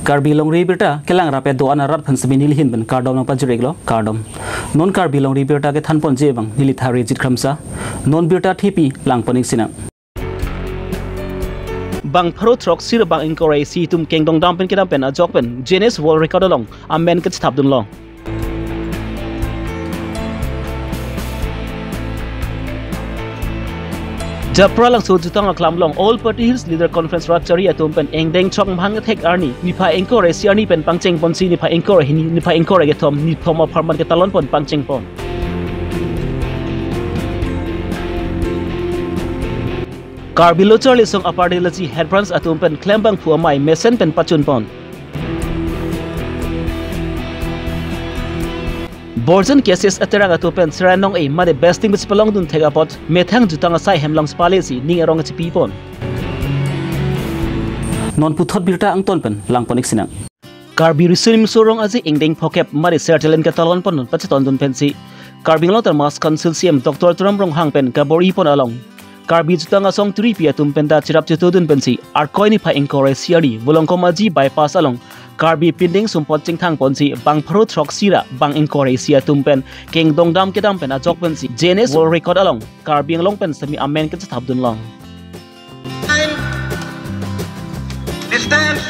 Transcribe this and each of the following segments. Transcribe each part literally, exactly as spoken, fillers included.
Karbi longri birta kelang rap-et do-an arat aphan semi neli ahin pen kardom nangpajir-iklo, kardom. Non Karbi longri birta kethanponji abang neli Tharijit Kramsa. Non birta thepi langpon-ik sinang. Bang pharo throksi ra bang ingkoi ra isi atum kengdong dam pen kedam pen ajok pen Guinness World Record along amen kachethapdunlong. Japralangso jutang aklam along All Party Hills Leader Conference rat chari atum pen ingdeng chok mahang kethek arni niphai ingkoi ra isi arni pen pangchengponsi niphai ingkoi ra hini, niphai ingkoi ra kethom, niphai apharman ketalonpon pangchengpon. Karbi Lo Charli Asong Upper Delaji Head Branch atum pen klembangphu amei mesen pen pachunpon. Borjan K S S Aterang atum pen Sera Nong-e mate besting besi palongdun thek apot methang jutang asai hem long spalesi ning arong chepipon. Non puthot birta angton pen langpon-ik sinang. Karbi Riso Nimso Rong Aje ingdeng phokep mate Sera Talent ketalonpon pachetondun pensi Karbi Anglong Autonomous Council C E M Doctor Tuliram Ronghang pen kabor-ipon along Karbi Jutang Asong turipi atum penta cherap chetodun pensi Arkoi niphai ingkoi ra isi arni Volongkom Aji Bypass along Karbi pindeng sumpot chingthangponsi bang pharo throksi ra bang ingkoi ra isi atum pen kengdong dam kedam pen ajok pensi Guinness World Record along Karbi Anglong pen semi amen kachethapdunlong. Distance.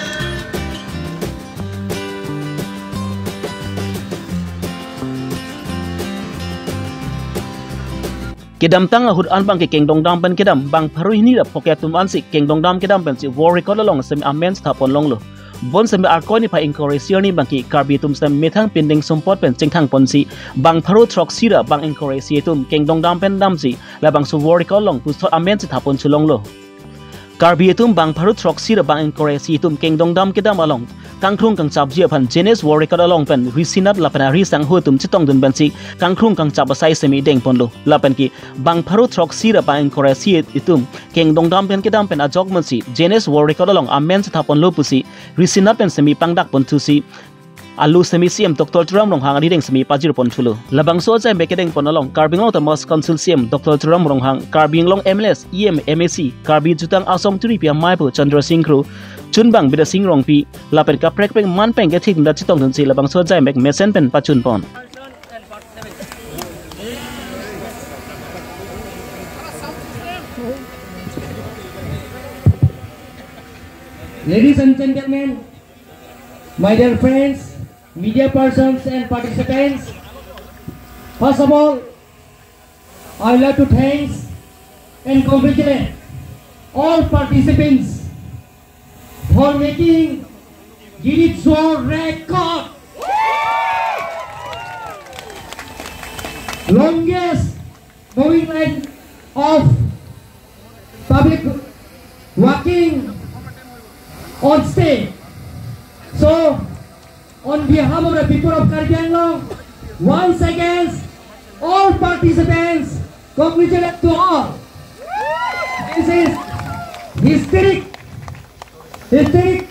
Kedamtang ahut an abangke kengdong dam pen kedam bang pharo hini ra phokep atum ansi kengdong dam kedam pensi World Record along semi amen chethapponlonglo. Bonsemi Arkoi niphai ingkoi ra isi arni abangke Karbi atum semi methang pindeng sumpot pen chingthangponsi bang pharo throksi ra bang ingkoi ra isi atum kengdong dam pen damsi labangso World Record along puthot amen chethapponthu longlo. Karbi atum bang pharo throksi ra bang ingkoi ra isi atum kengdong dam kedam along kangkrung kangchapji aphan Guinness World Record along pen risinat lapen ari sangho atum chetongdun pensi kangkrung kangchap asai semi dengponlo. Lapen ke bang pharo throksi ra bang ingkoi ra isi atum kengdong dam pen kedam pen ajok pensi Guinness World Record along amen chethapponlo pusi risinat pen semi pangdakponthusi alo semi C E M Doctor Tuliram Ronghang arideng semi pajirponthulo. Labangso ajaimek kedengpon along Karbi Anglong Autonomous Council C E M Doctor Tuliram Ronghang, Karbi Anglong M L As, E M, M A C, Karbi Jutang Asong turipi ameipo Chandra Sing Kro, chunbang Bidya Sing Rongpi, lapen kaprek peng man peng kethik nda chetongdunsi labangso ajaimek mesen pen pachunpon. Ladies and gentlemen, my dear friends, media persons and participants, first of all, I would like to thanks and congratulate all participants for making Guinness World Record. Longest moving line of public walking on stage. So, on behalf of the people of Karbi Anglong, once again, all participants, congratulate to all. This is historic, historic.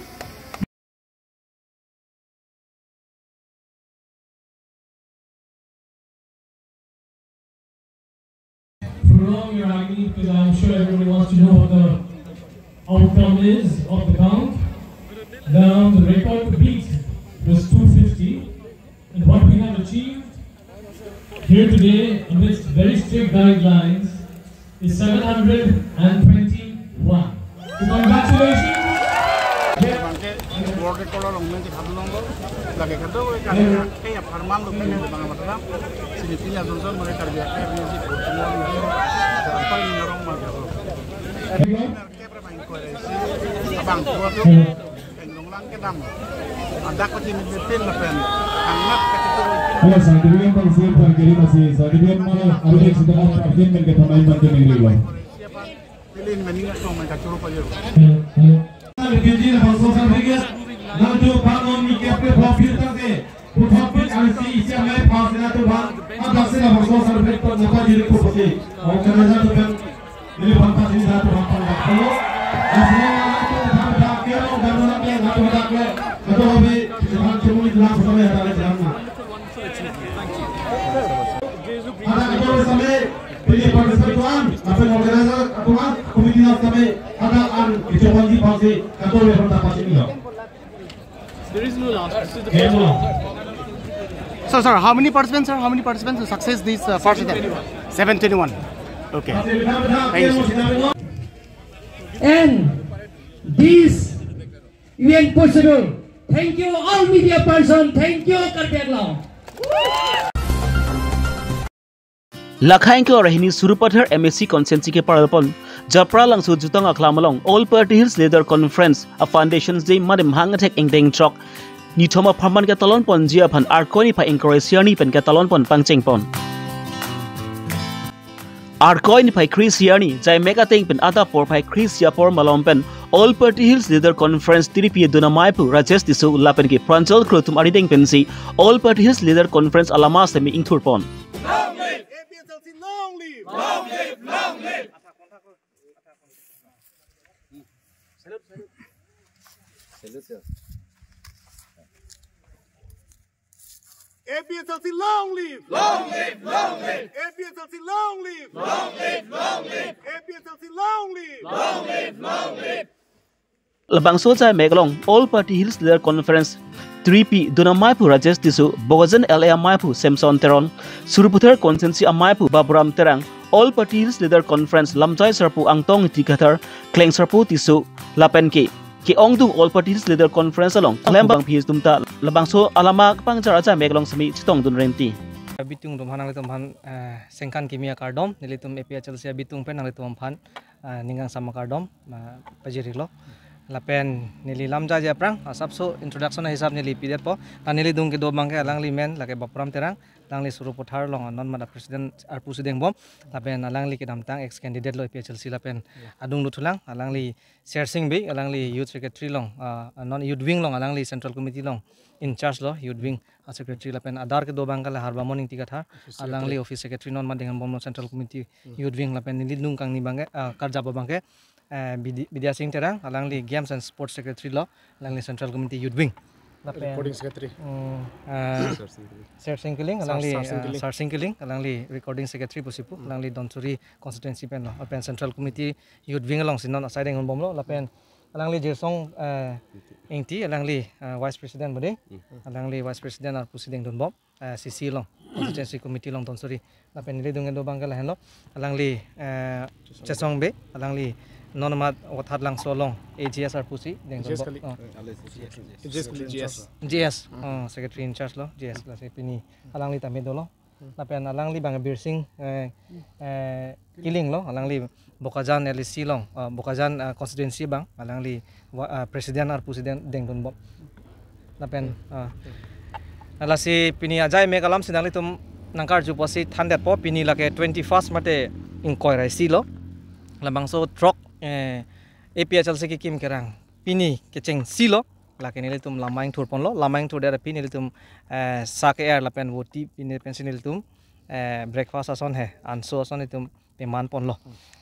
Prolong your agony because I'm sure everybody wants to know what the outcome is of the count. Now, the record to beat was two fifty, and what we have achieved here today amidst very strict guidelines is seven hundred and twenty-one. So congratulations. Bangke World Record along men chethap longlo. Lake kadokave Karbi akhei apharman lo pen bang matha. Sini pini ason son mane Karbi akhei ni si kurtumor ni si. Apa ni narong ma jabo. Kepra bang ko si. Abang ko tu. Kengdong lang kedam. Adak pati ni betin lapen. Angat kati tu. Halo, sangkiri yang bang sih, sangkiri masih, sangkiri yang mana? Ada yang sudah ada yang main ke pemain main ke negeri lo. Pilih mending atong main kacuru payo. Halo, halo. P G na bangso certificate, nang tu bang non ni kepre profit tangke, profit arsi isi amei pas na tu bang, apa sih na bangso certificate tu napa jadi ko pasti. Organizer tu kan, ini bangpa sini satu bangpa. Halo, asli na tu bangpa ke lo, dan na ke na tu bangpa ke, kado hobi, jangan cuma itu langsung kami ada jalan na. Hadak kado sampai pilih participant tuan, sampai organizer tuan, komiti tuan sampai hadak an kecuali pasti kado yang pertama sini lo. There is no last. This is the first one. Sir, sir, how many participants, sir? How many participants to success this uh, first attempt? Seven twenty-one. Okay. Thank you, sir. And this event possible. Thank you all media person. Thank you Karbi Anglong. Lakhai ingkoi ra hini Sarupathar M A C constituency ke paralpon Japralangso jutang aklam along All Party Hills Leader Conference a Foundations Day madim hangthek ingdeng throk nithom apharman ke talon ponji aphan Arkoi niphai ingkoi ra isi arni pen ke talon pon pangcheng pon. Arkoi niphai kre-isi arni jaimek ateng pen adap porphai kre-isi apor malom pen All Party Hills Leader Conference tiripi dun amei aphu Rajesh Tisso lapen ke Pranjal Krothom arideng pensi All Party Hills Leader Conference alama semi ingthur pon. Long live! A P H L C long live! Long live! Long live! A P H L C long live! Long live! Long live! A P H L C long live! Long live! Long live! A P H L C long live! Long live! Long live! Labangso jaimek along All Party Hills Leader Conference tiripi dun amei aphu Rajesh Tisso, Bokajan L A amei aphu Samson Teron, Sarupathar constituency amei aphu Baburam Terang, All Party Hills Leader Conference lamjai sarpo Angtong Ingti Kathar, Kleng sarpo Tisso lapen ke ke-ongdung All Party Hills Leader Conference along klembang phis tumta labangso alama kepangjar ajaimek along semi chetong dun renti. Abitung atum aphan, nanglitum aphan eh, sengkan kimi akardom, nelitum A P H L C abitung pen nanglitum aphan eh, ning kangsam akardom eh, pajirlo. Lapen neli lamjai aphrang asapso introduction hisap neli pidetpo. Ta neli adung kedo abangke alangli men lake Baburam Terang, alangli Sarupathar along non mada president arpu si dengbom. Lapen alangli kedamtang ex candidate lo A P H L C lapen adung dothulang, alangli Sersing Bey, alangli youth secretary along ah, non youth wing along alangli central committee along in charge lo, youth wing a secretary. Lapen adar kedo abangke la Harbamon Ingti Kathar, alangli office secretary non mada dengbomlo central committee youth wing. Lapen neli adung kangni abangke ah, karjap abangke eh, Bidi- Bidya Sing Terang, alangli games and sports secretary lo, alangli central committee youth wing. Lapen Recording secretary. mm, eh, Sersing Killing, alangli Sarsing eh, Killing. Sarsing Killing, alangli recording secretary pusi pu, alangli Dhansiri constituency pen lo. Lapen central committee youth wing alongsi non asai dengbomlo. Lapen alangli Jirsong eh, Ingti, alangli eh, vice president bodi, alangli vice president arpu si dengdunbom eh, C C along, constituency committee along Dhansiri. Lapen neli adung kedo abangke lahenlo, alangli eh, Chesong Bey, alangli non mada Vothatlangso along A G S arpu si dengdunbom. Kalli. Oh. G S Kalli. G S. G S, oh, secretary in charge lo, G S lasi pini alangli tame dolo. Lapen alangli abang Birsing eh, eh, Killing lo, alangli Bokajan L A C along, eh, Bokajan eh, constituency abang, alangli wa- eh, president arpu si deng dengdunbom. Lapen ah, lasi pini ajaimek alamsi nanglitum nangkarju pusi thandetpo. Pini lake twenty first mate ingkoi ra isi lo. Labangso throk eh, A P H L C kekim kerang pini kechengsi lo. Lake nelitum lama ingthur ponlo, lama ingthur det aphi nelitum eh, sa ke-er lapen voti pine pensi nelitum eh, breakfast ason he, anso ason itum peman ponlo.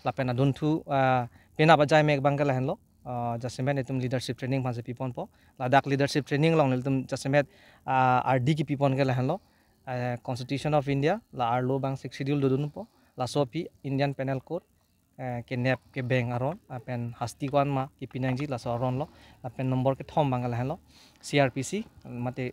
Lapen adunthu ah, penap ajaimek abangke lahenlo. Ah, jasemet itum leadership training aphansi piponpo. Ladak leadership training along nelitum jasemet ah, ardi kepipon ke lahenlo. Eh, Constitution of India, la arlo abang Sixth Schedule dodunpo. Laso aphi Indian Penal Code, eh, kenep kebeng aron, lapen hasti ko-an ma kepi nangji laso aron lo, lapen nombor kethom abang lahenlo, C R P C, mate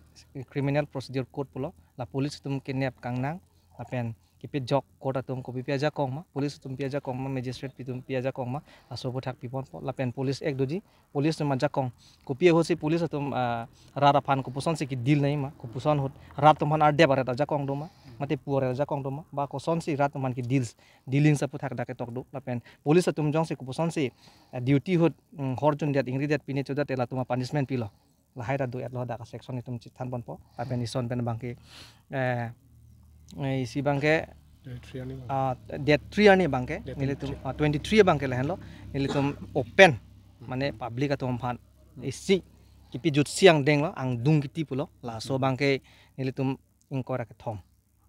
Criminal Procedure Code pulo, la police atum kenep kangnang, lapen kepajok court atum kopi pi ajakong ma, police atum pi ajakong ma, magistrate pi atum pi ajakong ma, laso aphuthak piponpo, lapen Police Act doji, police atum ajakong, kopi ahutsi police atum ah, rat aphan kopusonsi ke-deal nangji ma, kopuson ahut rat atum aphan ardep aret ajakong do ma, mate pu aret ajakong do ma, ba kosonsi rat atum aphan ke-deal, dealing sa aphuthak dak ketok do, lapen police atum jongsi kopusonsi ah, duty ahut mm, hor jundet ingridet pine chodet te latum a-punishment pilo. Lahai ta do-etlo dak section itum chethan ponpo. Lapen ison pen abangke eh, eh, isi abangke Twenty-three arni bang. ah, date three arni abangke Date nelitum twenty-three. Ah, twenty-three abangke lahenlo, nelitum open mane public atum aphan isi kepajutsi angdeng lo, angdung kiti pulo, laso abangke nelitum ingkoi ra kethom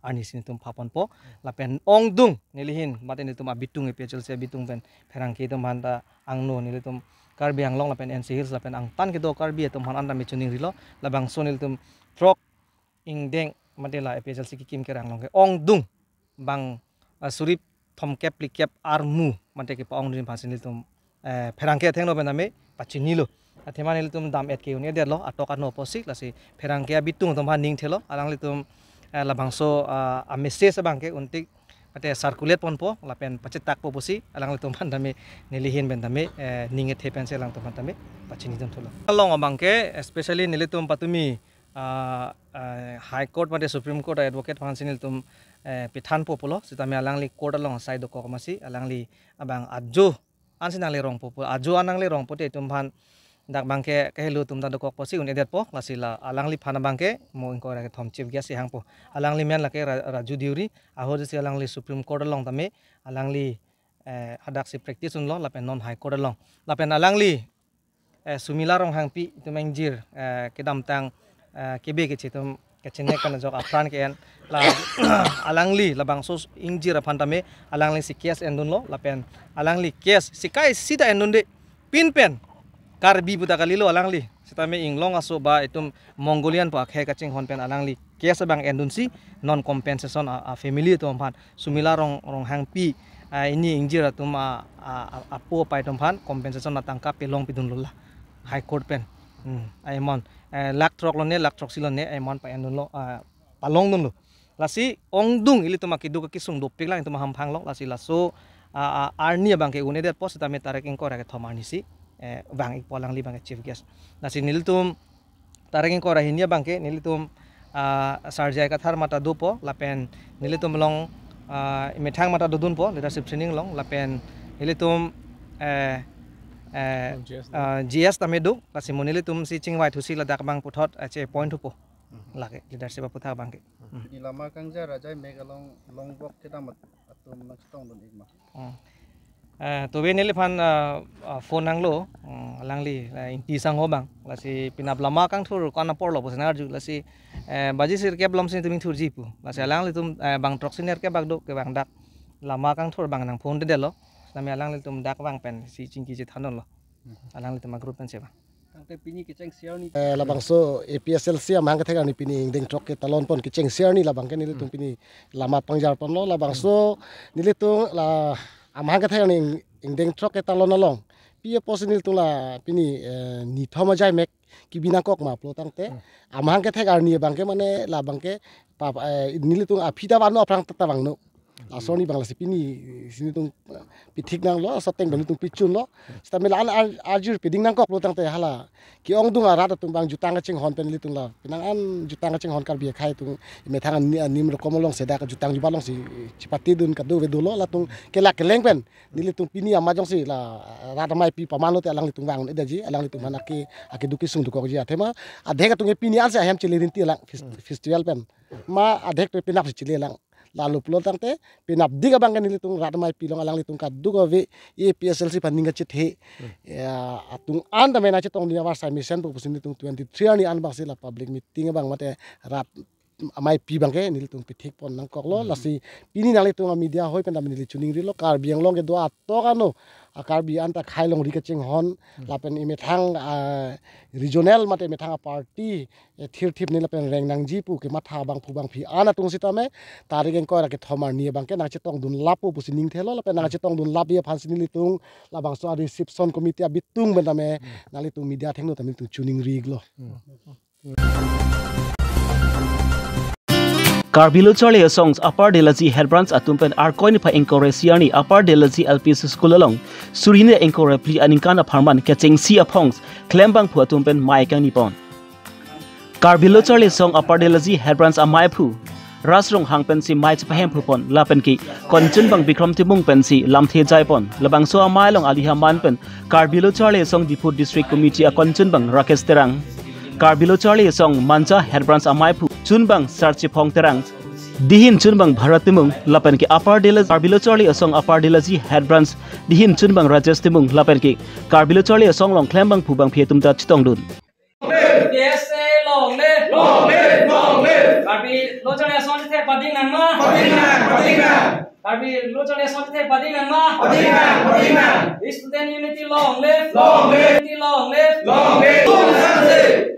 arnisi nelitum phaponpo. Lapen ongdung neli ahin mate nelitum abitung A P H L C abitung pen pherangke atum aphan ta angno nelitum Karbi Anglong lapen N C Hills lapen angtan kedo Karbi atum aphan anta mechuning rilo. Labangso nelitum throk ingdeng mate la A P H L C kekim kerang along ke ongdung bang ah, suri thomkep phlikep armu mate kepa-ongdun aphansi nelitum eh, pherangke athengno pen tame pachinilo. Athema nelitum dam-et ke un-edetlo, atok ano apotsi, lasi pherangke abitung atum aphan ning thelo, alanglitum, eh, labangso, ah, a-message abangke untik, ate circulate ponpo, lapen pachetakpo pusi, alanglitum aphan tame, neli ahin pen tame, eh, ning ethe pensi alangtum aphan tame, pachinidun thulo. Along abangke, especially nelitum patumi, ah, eh, High Court mate Supreme Court a-advocate aphansi nelitum, eh, pithanpo pulo, sitame alangli court along asai dokok amatsi, alangli abang ajo ansi nangle rongpo pu, ajo an nangle rongpo te itum aphan dak abangke kahelo atum ta dokok apotsi un-edetpo, lasi la alangliphan abangke mo ingkoi ra kethom chief guest si hangpo. Alangli men lake Ra-, Raju Deuri, ahut si alangli Supreme Court along tame, alangli, eh, hadaksi practice unlo, lapen non High Court along. Lapen alangli, eh, Sumila Ronghangpi itum ingjir, eh, kedamtang, eh, kebe keche atum kachenek kan ajok apran ke-en. La alangli labangso ingjir aphan tame alanglisi case endunlo, lapen alangli case sikai sida endunde pinpen Karbi puta kalilo alangli. Sitame inglong aso ba itum Mongolian pu akhei kachinghon pen alangli case abang endunsi non compensation a, a-family atum aphan Sumila Rong, Ronghangpi, ah, ini ingjir atum a, a, a, apo apai atum aphan compensation atangka pelong pidunlo la High Court pen. Hmm, a-amount, eh, lakh throk lone, lakh throksi lone a-amount pa-endunlo, ah, palongdunlo. Lasi ongdung ilitum akeduk akesung dopiklang itum ahamphang along, lasi laso, ah, ah, arni abangke un-edetpo sitame tarik ingkoi ra kethom arnisi, eh, vang-ikpo alangli abangke chief guest. Lasi nelitum tarik ingkoi ra hini abangke nelitum, ah, Sar J I Kathar mata dopo, lapen nelitum along, ah, methang mata dodunpo, leadership training along, lapen nelitum, eh, eh, G S ah, G S tame do, lasi mo nelitumsi chingvai thusi ladak abang puthot, eh, che-appoint thupo. Hmm. Lake leadership aputhak abangke. Hmm. Pini lama kangjar ajai mek along longbok kedam at-, atum nangchetongdun-ik ma? Hmm. Eh, tobe neliphan, ah, ah, phone nanglo, hmm, alangli, eh, Ingti Sangho abang, lasi penap lama kangthur ko-an aporlo pusi nangarju, lasi, eh, baji sirkep alomsi tumi thurji pu, lasi alanglitum, eh, bang throksi nerkep bak do ke bang dak lama kangthur abang nang phone-edetlo, nami alanglitum dak abang pensi chingki chethandunlo, alanglitum a-group pensi abang. Tangte pini kechengsi arni. Eh, labangso A P S L C amahang kethek arni pini ingdeng throk ketalon pon kechengsi arni labangke nelitum, hmm, pini lama pangjar ponlo labangso, hmm, nelitum la amahang kethek arni ing-, ingdeng throk ketalon along. Pi apotsi nelitum la pini, eh, nithom ajai mek kebi nangkok ma pulo tangte, hmm, amahang kethek arni abangke mane labangke pa, eh, nelitum aphi ta vangno aphrang ta vangno. Laso arni abang lasi pini, si nelitum, eh, pithik nanglo, laso ateng abang nelitum pichunlo. Sitame la-an ar-, arjur piding nangkok pulo tangte hala ke-ongdung arat atum abang jutang kachinghon pen nelitum la penang an jutang kachinghon Karbi akhei atum methang ani-, anim rokom along sedak jutang juba alongsi chepatedun kadokave dolo, latum kelak keleng pen nelitum pini amat jongsi la rat ameipi pamanlo te alanglitum vang-un-edetji, alanglitum aphan ake, akeduk kesung dokokji. Athema adhek atum ke pini ansi ahem chele rinti alang fes-, hmm, festival pen. Ma adhek pe penapsi chele lang. Lalo pulo tangte penapdik abangke nelitum rat ameipi along alanglitum kadokave A P S L C aphan ning kachethe, hmm, ya, atum an tame nangchetongdun avarsai mesenpo pusi nelitum twenty-three arni an abangsi la public meeting abang mate rat ameipi abangke nelitum pithik pon nangkoklo, hmm, lasi pini nanglitum a-media hoi pen tame neli choningrilo, Karbi Anglong kedo atok ano a-Karbi anta khei longri kachinghon, hmm, lapen emethang, ah, regional mate emethang a-party, eh, thirthip ne lapen reng nangji pu kematha abangphu bangphi an atum sitame tarik ingkoi ra kethom arni abangke nangchetongdun lappo pusi ning thelo, lapen nangchetongdun lapji aphansi nelitum labangso a-reception committee abitung pen tame, hmm, nanglitum media athengno tame nelitum choningri-iklo. Hmm. Karbi Lo Charli Asong Upper Delaji Head Branch atum pen Arkoi niphai ingkoi ra isi arni Upper Delaji L P School along suri hini ingkoi ra phli aningkan apharman kechengsi aphongs klembangphu atum pen mei kangni pon. Karbi Lo Charli Asong Upper Delaji Head Branch ameiphu Ras Ronghang pensi mei chepahemphu pon lapen ke Kongchunbang Bikram Timung pensi lamthe jai pon. Labangso amei along alihaman pen Karbi Lo Charli Asong Diphu District Committee a-Kongchunbang Rakesh Terang, Karbi Lo Charli Asong Manja Head Branch ameiphu Chunbang Sarchiphong Terang, Dihin Chunbang Bharat Timung lapen ke Upper Dela, Karbi Lo Charli Asong Upper Delaji Head Branch Dihin Chunbang Rajesh Timung lapen ke Karbi Lo Charli Asong along klembangphu bangphi atum ta chetongdun. K S A long live! Long live! Long live! Karbi Lo Charli Asong chethe pading nangma? Pading nang! Pading nang! Karbi Lo Charli Asong chethe pading nangma? Pading nang! Pading nang! Student unity long live! Long live! Unity long live! Long live!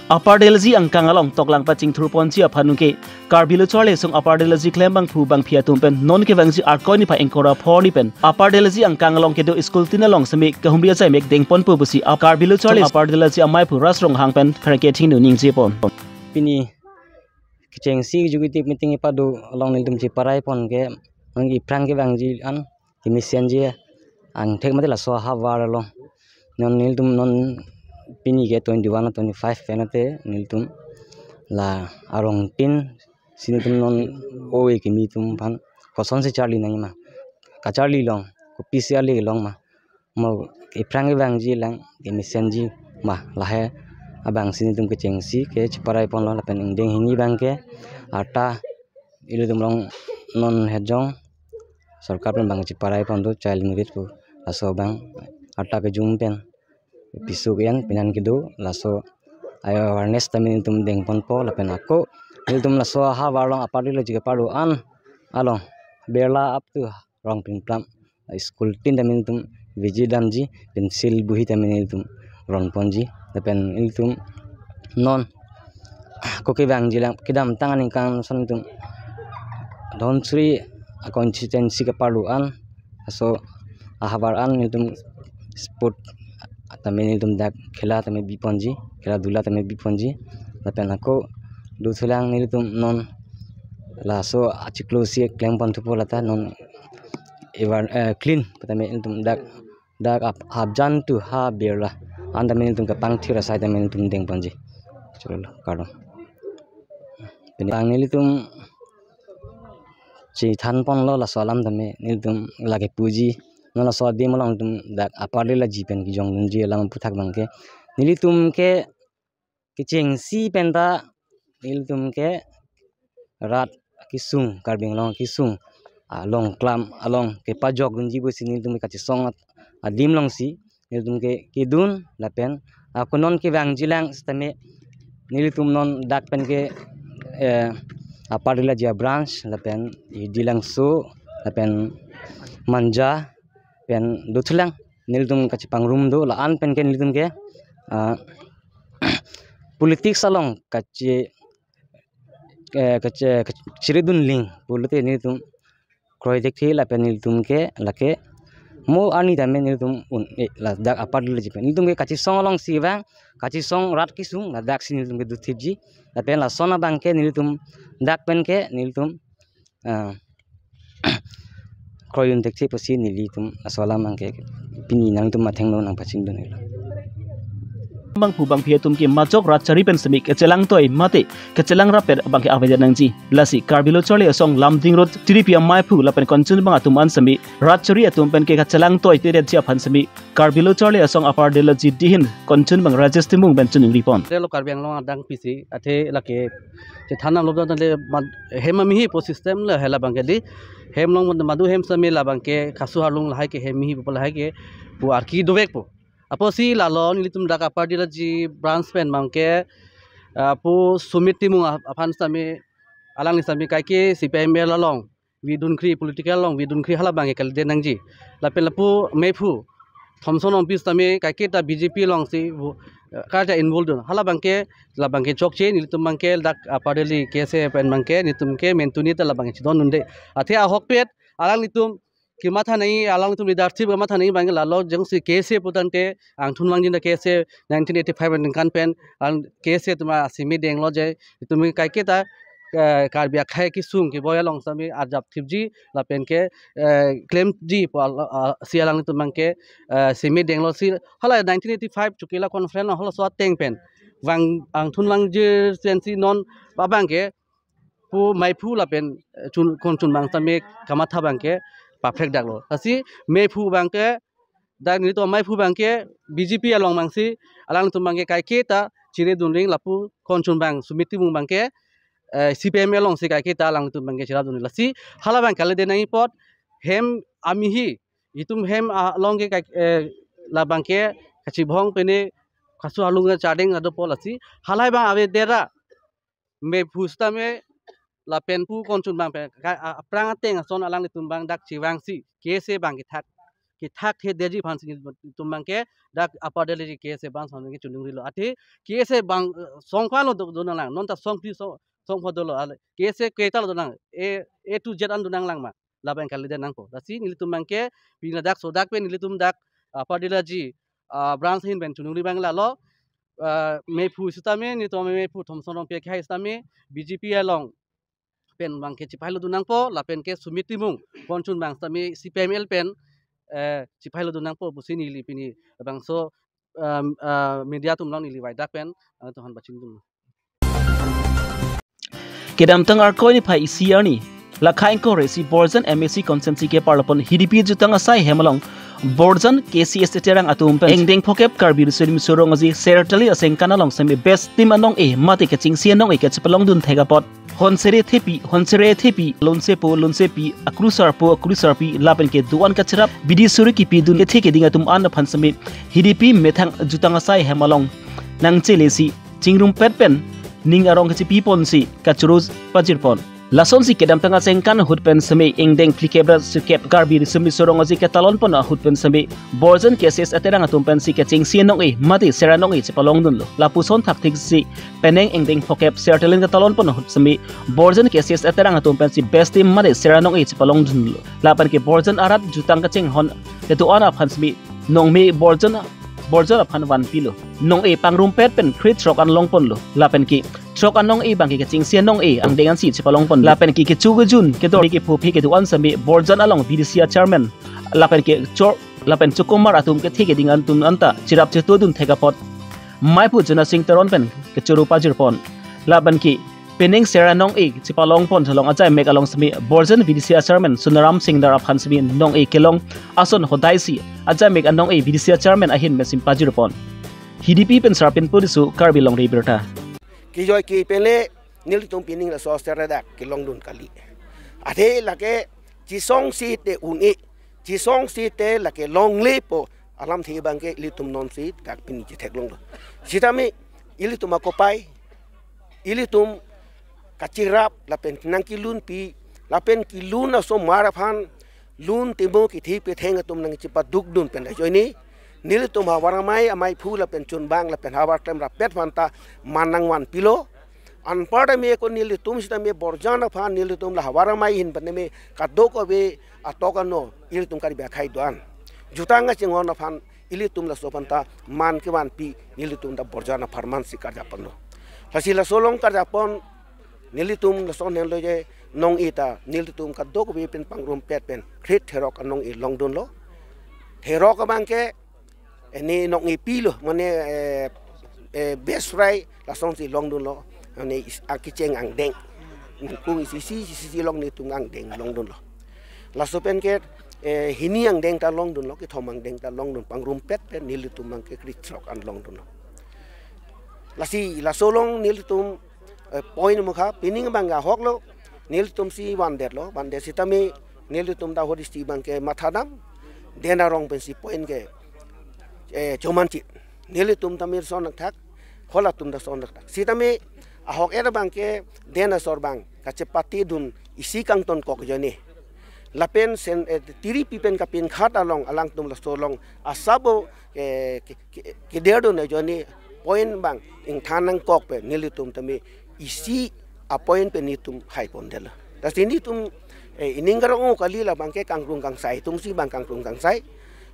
Upper Delaji angkang along toklang pachingthur ponji aphan nungke Karbi Lo Charli Asong Upper Delaji klembangphu bangphi atum pen non kevangji Arkoi niphai ingkoi ra pho arni pen Upper Delaji angkang along kedo school tin along semi kahumri ajaimek dengponpo pusi ap Karbi Lo Charli Upper Delaji amaiphu Ras Ronghang pen pherangke thingno ningje pon. Pini kechengsi executive meeting ipado along nelitum cheparai pon ke, nang iphrang kevangji an kemesenji angthek mate laso ahavar along. Non nelitum non pini ke twenty-one, twenty-five pen ate nelitum la arong tin si nelitum non ove kimi atum aphan kosonsi charli nangji ma, kacharli long, kopisi ale long ma, mo iphrang kevangji lang kemesenji ma, lahai abang si nelitum kechengsi ke cheparai ponlo. Lapen ingdeng hini abang ke arta ilitum along non hejong sorkar pen abang cheparai pon do, child marriage pu laso abang arta kejum pen piso ke-en penan kedo, laso ayo awareness tame nelitum dengponpo. Lapen ako nelitum laso ahavar along Upper Delaji kepado an along Birla up to Rongpinplam school tin tame nelitum visit damji, pencil bohi tame nelitum ronponji. Lapen nelitum non ako kevangji lang kedamtang aningkan ason nelitum Dhansiri a constituency kepado an, laso ahavar an nelitum sport tame nelitum dak khela tame biponji, khela dula tame biponji. Lapen ako dothulang nelitum non laso achiklo si klem pon thupo lata non evar, eh, clean tame nelitum dak dak ap hapjan tu ha Birla an tame nelitum kepangthir asai tame nelitum dengponji. Cholo, kardom. Pini bang nelitum chethan ponlo laso alam tame nelitum lake puji. Non laso adim along nelitum dak Upper Delaji pen kejongdunji alam aphuthak abang ke nelitum ke kechengsi penta nelitum ke rat kesung, Karbi Anglong kesung along klam along kepajokdunji pusi nelitum kachesong at-, adim alongsi nelitum ke kedun. Lapen ako non kevangji lang sitame nelitum non dak pen ke, eh, Upper Delaji a branch lapen Hidilangso lapen Manja pen dothulang nelitum kachepangrum do, la-an pen ke nelitum ke, ah, politics along kache, eh, kache, kachiridun ling pulote nelitum kroi thekthe. Lapen nelitum ke lake mo arni tame nelitum un-e ladak Upper Delaji pen nelitum ke kachesong alongsi vang, kachesong rat kesung ladak si nelitum ke dothipji. Lapen lason abang ke nelitum dak pen ke nelitum, ah, kroidun thekthe pusi nelitum laso alam abang ke pini nangtum athengno nangpachingdun-elo. Bangphu bangphi atum ke majok rat chari pen semi kachelangtoi mate kachelang rapet abang ke avedet nangji. Lasi Karbi Lo Charli Asong Lumding Road tiripi amaiphu lapen konchunbang atum an semi rat chari atum pen ke kachelangtoi tiredetji aphan semi Karbi Lo Charli Asong Upper Delaji dihin konchunbang Rajesh Timung pen choningri pon. Relo Karbi Anglong adang pisi athe lake chethan damlo tangte mad-, hem amihi pu system le hela abang ke di hem along madu hem semi labang ke kasu harlung lahai ke hem mihi pu lahai ke pu arki dovek pu. Apotsi lalo nelitum dak Upper Delaji branch pen abang ke, ah, pu Sumit Timung ap-, aphan sitame alangli sitame kaike C P I M L along vidunkri, political along vidunkri hala abang ke kalite nangji. Lapen lapu mephu Thomson Ongpi sitame kaike ta B J P alongsi vo-, eh, kaja involved dun. Hala abang ke, labang ke chokche, nelitum abang ke dak Upper Delhi K S A pen abang ke nelitum ke mentuni ta labang ke chedondunde. Athe ahokpet alanglitum kematha nangji, alanglitum leadership kematha nangji abang ke lalo jongsi K S A pu tangte angthun vangji ta K S A nineteen eighty-five aningkan pen alang K S A atum asimi denglo je itum kaike ta, eh, Karbi akhei kesung keboi along sitame arjap thipji lapen ke, eh, klemji pu al-, ah, si alanglitum abang ke, eh, simi denglo si hala nineteen eighty-five Chokila conference halaso ateng pen vang angthun vangji sensi non abang ke pu mephu lapen, eh, chun, konchunbang sitame kamatha abang ke paprek daklo. Lasi mephu abang ke dak nelitum mephu abang ke B J P along abangsi alanglitum abang ke kaike ta chiridun ring lapu konchunbang Sumit Timung abang ke, eh, C P I M L alongsi kaike ta alanglitum abang ke chiridun ring. Lasi hala abang kalite nangji apot hem amihi itum hem along ke kai-, eh, labang ke kachibhong pene kasu harlung chadeng ado pu lasi halai abang avedet ra mephu sitame lapen pu konchunbang pen ka-, a-, aphrang ateng ason alanglitum abang dak chevangsi K S A abang kethak kethak the deji aphan si nelitum abangke dak Upper Dela K S A branch aphan ke choningri lo. Athe K S A abang, eh, song ko-an lo do, do nanglang, non ta song phli song, song pho dolo, ale K S A ke ta lo do nang, A, A to Z an do nanglang ma, labang kalidet nangpo. Lasi nelitum abangke pini ladak sodak pen nelitum dak, ah, Upper Dela, ah, branch ahin pen choningri abang lalo, ah, mephu sitame, nelitum mephu Thomson Rongpi akhai sitame, B J P along pen abangke chepahelo dun nangpo, lapen ke Sumit Timung, ponchun abang sitame C P I M L pen, eh, chepahelo dun nangpo pusi neli pini labangso, um, ah, media atum along neli vaidak pen, ah, tuhan pachingdun. Kedamtang Arkoi niphai isi arni, lakha ingkoi ra isi Borjan M A C constituency keparlo pon H D P jutang asai hem along Borjan K C S A Terang atum pen angdeng phokep Karbi Riso Nimso Rong Aje Sertali asengkan along sitame best team anong-e mate kechengsi anong-e kachepalongdun thek apot Honsere Thepi, Honsere Thepi, Lonsepo, Lonsepi, Akrusarpo, Akrusarpi, lapen ke do-an kachirap bidi suri kipidun kethe keding atum an aphan sitame H D P methang jutang asai hem along nangchelesi chingrumpet pen ning arong kachipi ponsi kachoro pajir pon. Lasonsi kedamtang asengkan ahut pen sitame ingdeng phlikep ra sirkep Karbi Riso Nimso Rong Aje ketalon pon ahut pen sitame Borjan K C S A Terang atum pensi kechengsi anong-e mate ser anong-e chepalongdunlo. Lapuson thakthik si penang ingdeng phokep Sertali ketalon pon ahut sitame Borjan K C S A Terang atum pensi best team mate ser anong-e chepalongdunlo. Lapen ke Borjan arat jutang kachinghon kedo-an aphan sitame nongme Borjan, Borjan aphan vanpilo. Nong-e pangrumpet pen kre throk an long ponlo. Lapen ke throk anong-e abangke kechengsi anong-e angdeng ansi chepalong pon. Lapen ke kecho kejun kedor kepho phe kedo-an sitame Borjan along B D C a chairman lapen ke chor lapen chokomar atum kethe keding atum anta chirap chetodun thek apot maiphu Jona Sing Teron pen kachoro pajir pon. Lapen ke penang ser anong-e chepalong pon thalong ajai mek along sitame Borjan B D C a chairman Sonaram Singnar aphan sitame nong-e kelong ason hodai si ajai mek anong-e B D C a chairman ahin mesim pajir pon. H D P pen Sarpin Puriso, Karbi Longri Abirta. Kijoi ke pele nelitum pining laso seradak kelongdun kali. Athe lake chisong site un-e, chisong site lake longle pu alamthe abangke ilitum nonsi dak pini chetheklonglo. Sitame ilitum akopai, ilitum kachirap lapen nangkelunpi, lapen kelun asomar aphan lun timo kethe petheng atum nangchepadukdun pen ajoine nelitum havar amei, ameiphu lapen chunbang lapen havar klem rapet aphanta man nangvanpilo. Anparta me ko nelitum sitame Borjan aphan nelitum la havar amei ahin pen me kadokave atok ano ilitum Karbi akhai do-an jutang kachinghon aphan ilitum laso aphanta man kevanpi nelitum ta Borjan apharman si karjap ponlo. Lasi laso along karjap pon nelitum lason henlo je nong-e ta nelitum kadokave pen pangrumpet pen kre throk anong-e longdunlo. Throk abangke, eh, ne nong-e pilo, mane, eh, eh, best fry lasonsi longdunlo. Mane is-, akicheng angdeng. Ningkung isi isi isi isi along netum angdeng longdunlo. Laso pen ke, eh, hini angdeng ta longdunlo, kethom angdeng ta longdun, pangrumpet pen nelitum abangke kre throk an longdunlo. Lasi laso along nelitum, eh, point mukha, pining abang ahoklo, nelitum si vandetlo, vandet sitame nelitum ta hodi si abangke mathadam, Den Arong pensi point ke, eh, chomanchit. Nelitum ta mir son thak, halatum ta son thak. Sitame ahok-et abangke Den asor abang kachepatidun isi kangtonkok ajoine. Lapen sen, eh, tiripi pen kapinkhat along alangtum laso along asabo, eh, ke, ke, kederdun ajoine point abang ingthan nangkok pen nelitum tame isi apoint pen netum hai pondetlo. Lasi netum, eh, ining karong-o kali labangke kangkrung kangsai atumsi abang kangkrung kangsai.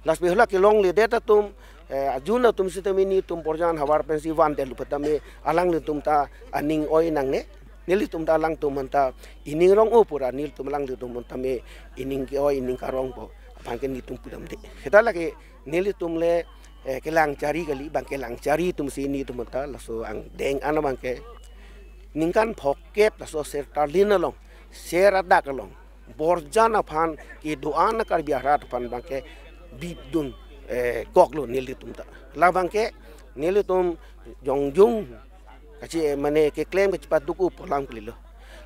Lasi hala kelongledet atum, eh, ajun atum sitame netum Borjan havar pensi vandetlo petame alanglitum ta aning oi nangne. Nelitum ta alangtum aphanta ining rong-o pura nelitum alanglitum aphanta me ining ke-oi ining karong pu aphan ke netum pudamde. Seta lake nelitum le, eh, kelang chari kali, abang kelang chari atumsi netum aphanta laso angdeng an abangke ningkan phokep laso Sertali along, ser adak along Borjan aphan kedo-an Karbi arat aphan abangke bipdun, eh, koklo nelitum ta. Labangke nelitum jongjung kachi, eh, mane keklem kachipaduk-o pu alam kalilo.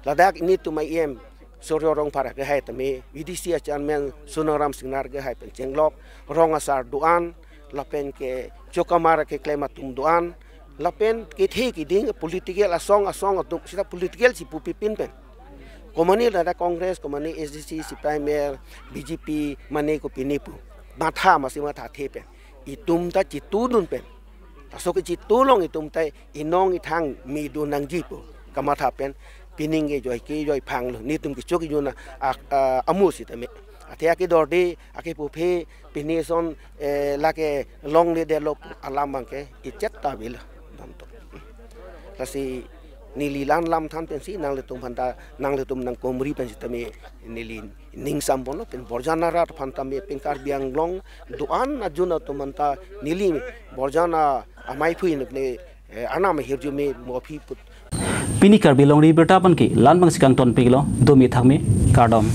Ladak netum I M Surjo Rongphar ke hai tame, B D C a chairman Sonaram Singnar ke hai pen chenglok, rong asar do-an, lapen ke chokomar keklem atum do-an, lapen kethe keding political asong asong atum, seta political si pupi pin pen. Komane ladak Congress, komane A D C, C P I M L, B J P, mane kopine pu. matha masi mathathe pen itum ta chitudun pen, laso ke chitulong itum ta inong ithang me do nangji pu kamatha pen pining kejoi kejoi phanglo, netum kecho kejun a, a, amu sitame. Athe akedorde akepuphe pini son, eh, lake longledetlo pu alam abangke ichet ta avelo donto. Lasi neli la-an lam than pensi nanglitum aphanta, nanglitum nangkomri pen sitame neli ning samponlo pen Borjan arat aphanta me pen Karbi Anglong do-an ajun atum aphanta neli Borjan a-, amei phui ne, eh, anam ahirjume mo aphi put. Pini Karbi Longri Abirta pen ke la-an abangsi kangtonpiklo, dome thakme, kardom.